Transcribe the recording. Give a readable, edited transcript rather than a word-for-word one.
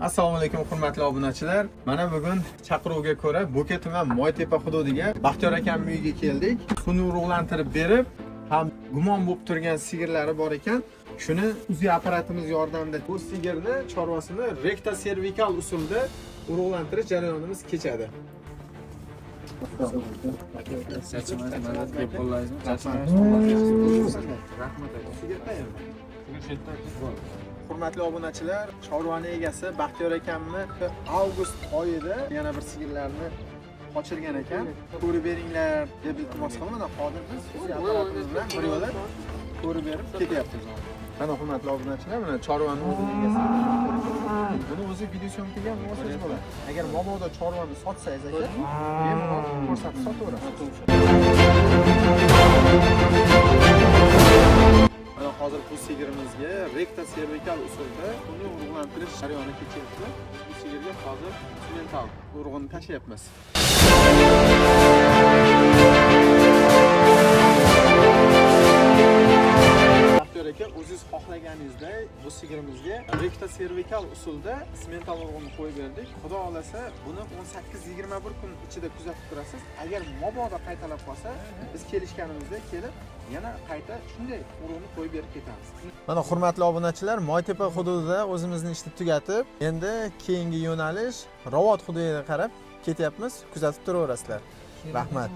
Assalomu alaykum, hurmatli obunachilar. Mana bugun chaqiruvga ko'ra Bo'ka tuman Moytepa hududiga Baxtiyor akamning uyiga keldik. Suni urug'lantirib berib, ham gumon bo'lib turgan sigirlari bor ekan. Shuni UZI apparatimiz yordamida bu sigirni chorvasini rektoservikal usulda urug'lantirish jarayonimiz kechadi. Rahmat aka. Sigir qayerda? Hurmatli obunachilar, chorvani egasi Baxtiyor akamni avgust oyida yana bir sigirlarni qochirgan ekan. Ko'rib beringlar deb iltimos qildim. Mana hozir biz UZI apparatimiz bilan bir yo'la ko'rib berib ketyapmiz. Mana, hurmatli obunachilar, mana chorvani o'zini egasi. Buni o'zi видеосъёмка ga ham olsangiz bo'ladi. Agar mabodo chorvani sotsangiz aka, bemalol ko'rsatib sotaverasiz. Mana hozir bu sigirimizga rektoservikal usulda uni urug'lantirish jarayoni kechyapti. Bu sigirga hozir simental urug'ini tashlayapmiz. Baxtiyor aka, o'zingiz xohlaganingizda bu sigirimizga rektoservikal usulda simental urug'ini qo'yib berdik. Xudo xohlasa, buni 18-21 kun ichida kuzatib turasiz. Agar mabodo qaytalab qolsa, biz kelishganimizda kelib yana qayta shunday urug'ni qo'yib berib ketamiz. Mana, hurmatli obunachilar, Moytepa hududida o'zimizni ishni tugatib, endi keyingi yo'nalish Ravot hududiga qarab ketyapmiz. Kuzatib turaverasizlar. Rahmat.